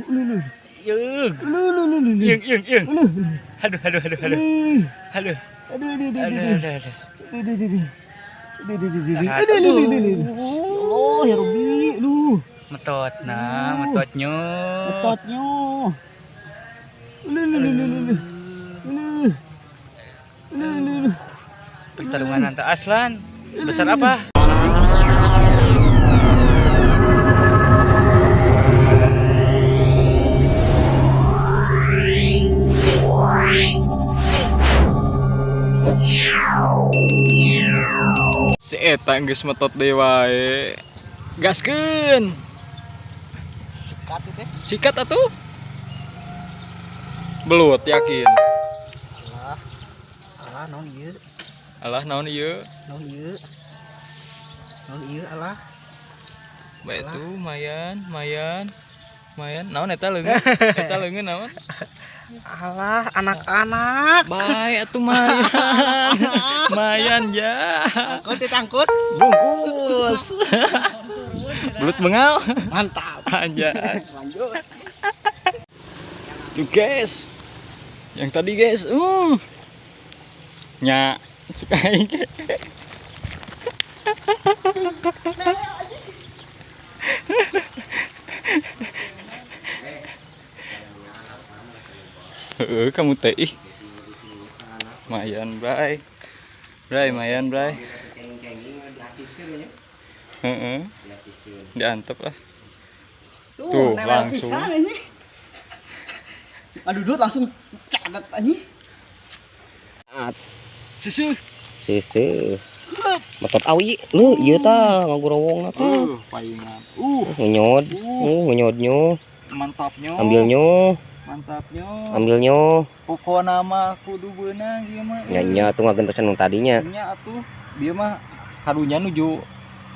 Lulu. Yeung. Lulu lulu lulu. Yeung yeung yeung. Lulu. Aduh aduh aduh aduh. Aduh. Aduh aduh aduh Aduh aduh. aduh aduh. Aduh aduh aduh. Aduh aduh aduh aduh. Aduh aduh aduh aduh. Oh, ya Robi, lu. Metot nah, metotnya. Metotnya. Lulu lulu lulu lulu. Lulu. Lulu lulu. Pertarungan antara Aslan sebesar apa? Si eta geus metot deui wae. Gaskeun. Sikat teh. Sikat atuh. Belut yakin. Alah. Alah naon ieu? Alah naon ieu? Naon ieu? Naon ieu alah? Bae tuh mayan, mayan. Mayan naon eta leungeun? Eta leungeun naon? Alah, anak-anak. Bae atuh mayan. Mayan ya. Angkut ditangkut. Bungkus. Belut bengal. Mantap. Anjay. Lanjut. Tuh guys. Yang tadi guys, Nya, cek aing ge. Heeh, kamu teh ih. Mayan, bray. Bray, mayan, bray. Heeh. Diantep lah. Tuh, langsung. Aduh, dud langsung cadat anjing. Susu. Sese. Metot awi lu ieu tah ngagorowongna tah. Paingan. Ngenyod. Ngenyodnya. Mantapnya. Ambilnya. Mantapnya. Ambilnya. Pokona mah kudu beunang ieu mah. Nya nya tuh ngagentosan nu tadinya. Nya atuh bieu mah karunya nuju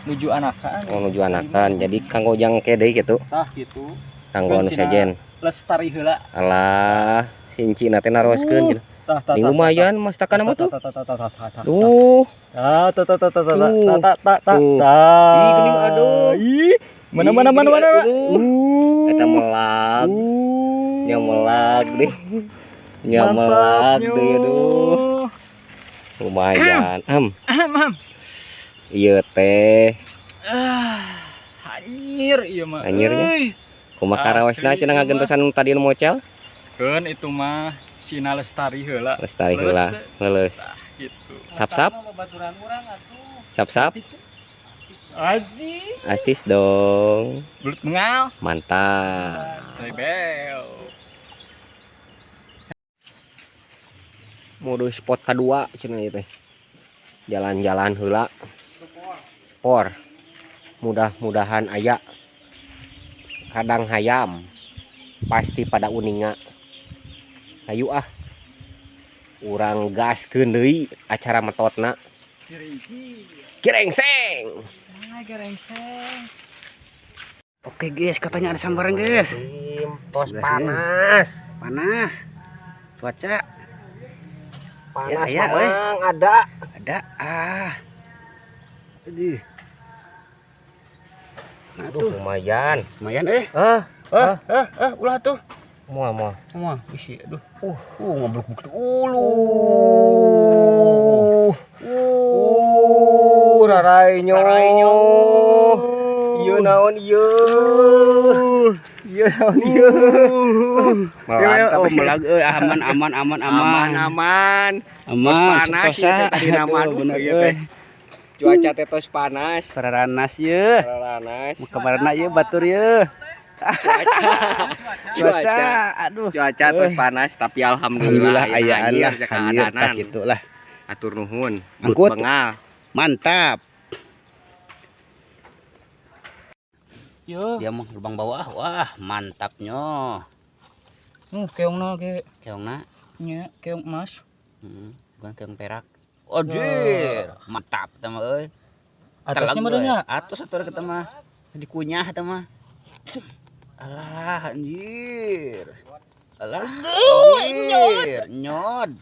nuju anakan. Oh, nuju anakan. Jadi kanggo jang ke deui kitu. Tah kitu. Kanggo anu sejen. Lestari heula. Alah, sincina teh naroskeun cenah. Tah tah. Lumayan mas takana mah tuh. Tah tah tah tah tah. Tuh. Tah tah tah tah tah tah tah tah. Ih, geuning aduh. Ih, mana mana mana mana. Eta melag. Nya melag deh. Nya melag deh aduh. Lumayan. Am. Am. Ieu teh. Hanyir ieu mah. Hanyirnya. Kumaha karawasna cenah ngagentosan tadi nu mocal? Keun itu mah sina lestari heula. Lestari heula. Leuleus. Gitu. Sap-sap. Sap-sap. Aji. Asis dong. Belut bengal. Mantap. Sebel. Mode spot kedua cenah ieu teh. Jalan-jalan heula. Por. Mudah-mudahan aya. Kadang hayam. Pasti pada uninga. Ayo ah. Urang gaskeun deui acara metotna. Kirengseng. Gerengseng. Oke guys, katanya ada sambaran guys. Tos panas. Panas. Cuaca panas ya, memang ada. Ada ah. Aduh. Nah, aduh, tuh. Lumayan. Lumayan eh. Ulah tuh. Moal. Moal isi aduh. Ngoblok tuh. Ulu. Rarainyo. Rarainyo. Ieu naon ieu? Ieu naon ieu? Melag, melag euy, aman aman aman aman. Aman aman. Aman. Panas ieu teh tadi nama aduh ieu teh. Cuaca teh tos panas. Pararanas ieu. Pararanas. Kamarana ieu batur ieu. Cuaca. Aduh. Cuaca tos panas tapi alhamdulillah aya anjir lah kitu lah. Atur nuhun. Angkut. Bengal. Mantap. Yo. Dia mah lubang bawah. Wah, mantapnya. Keongna ge. Keongna? Nya, keong emas. Heeh, bukan keong perak. Anjir, mantap teh mah euy. Atasnya mah nya. Atas atuh kita mah. Dikunyah teh mah. Alah, anjir. Alah, anjir. Nyod.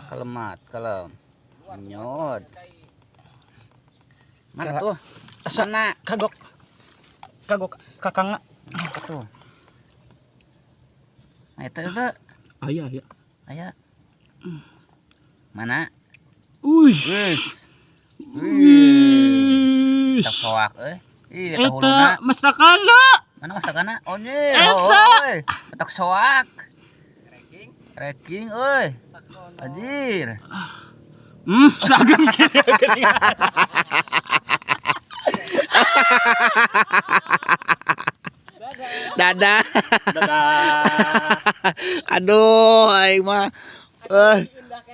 Kalemat, kalem. Nyod. Mana tuh? Asa Mana? Kagok. Kagok kakangna. Tuh. Eta eta. Aya aya. Aya. Mana? Uish. Wih. Wih. Tak soak euy. Ih, eta huluna. Eta masakana. Mana masakana? Anjir. Eta. Euy. Petak soak. Ranking euy. Anjir. Sageng kieu geuningan. Dadah. Dadah. Aduh, aing mah.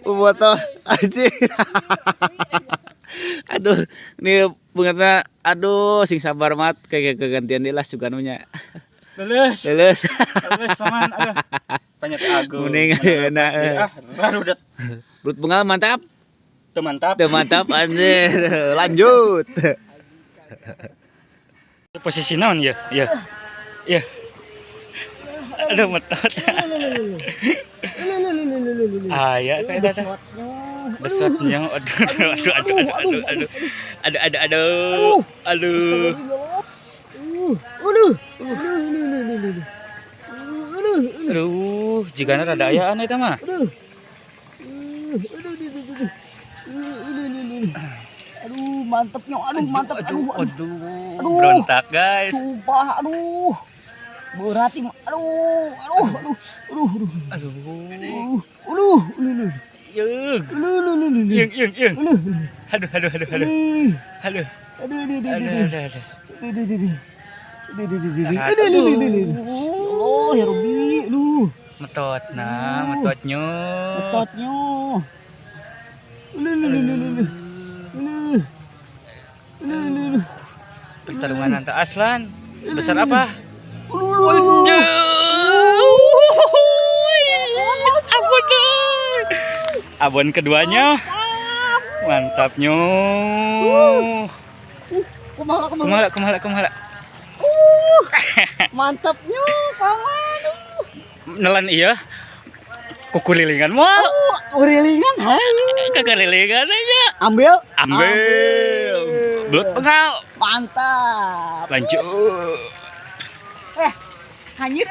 Bobotoh anjir. Aduh, ini bungatna aduh sing sabar mat kayak kegantian deui lah sugan nya. Lulus. Lulus. Lulus paman. Aduh. Banyak agung. Mending ayeuna. Ah, rarudet. Belut bengal mantap. Teu mantap. Teu mantap anjir. Lanjut. Posisi naon ya? Ya. Ya. Aduh metot. Aya teh eta teh. Besotnya aduh aduh aduh aduh aduh aduh. Aduh aduh aduh. Aduh. Aduh. Aduh, jigana rada ayaan eta mah. Aduh. Aduh, mantepnya. Aduh, mantep. Aduh, Aduh, aduh. Aduh. Berontak, guys. Sumpah, aduh. Berarti, aduh, aduh, aduh, aduh, aduh. Aduh. Aduh, aduh, aduh. Yeung. Aduh, aduh, aduh, aduh. Yeung, yeung, yeung. Aduh, Aduh, aduh, aduh, aduh. aduh. Aduh. Aduh, aduh, aduh, Aduh, aduh. aduh, aduh. Aduh, aduh, aduh. Aduh, aduh, aduh, aduh. Aduh, aduh, aduh, aduh. Ya Allah, ya Rabbi, aduh. Metot nah, metotnya. Metotnya. Aduh, aduh, aduh, aduh, aduh. Aduh. Aduh, aduh, aduh. Pertarungan antara Aslan sebesar apa? Aduh, aduh, aduh. Abon dong. Abon keduanya. Mantapnya. Kumaha, kumaha. Kumaha, kumaha, kumaha. Mantapnya, paman. Nelan iya. Kukulilingan mah. Urilingan, hai. Kukulilingan aja. Ambil. Ambil. Belut pengal. Mantap. Lanjut. Hanyir.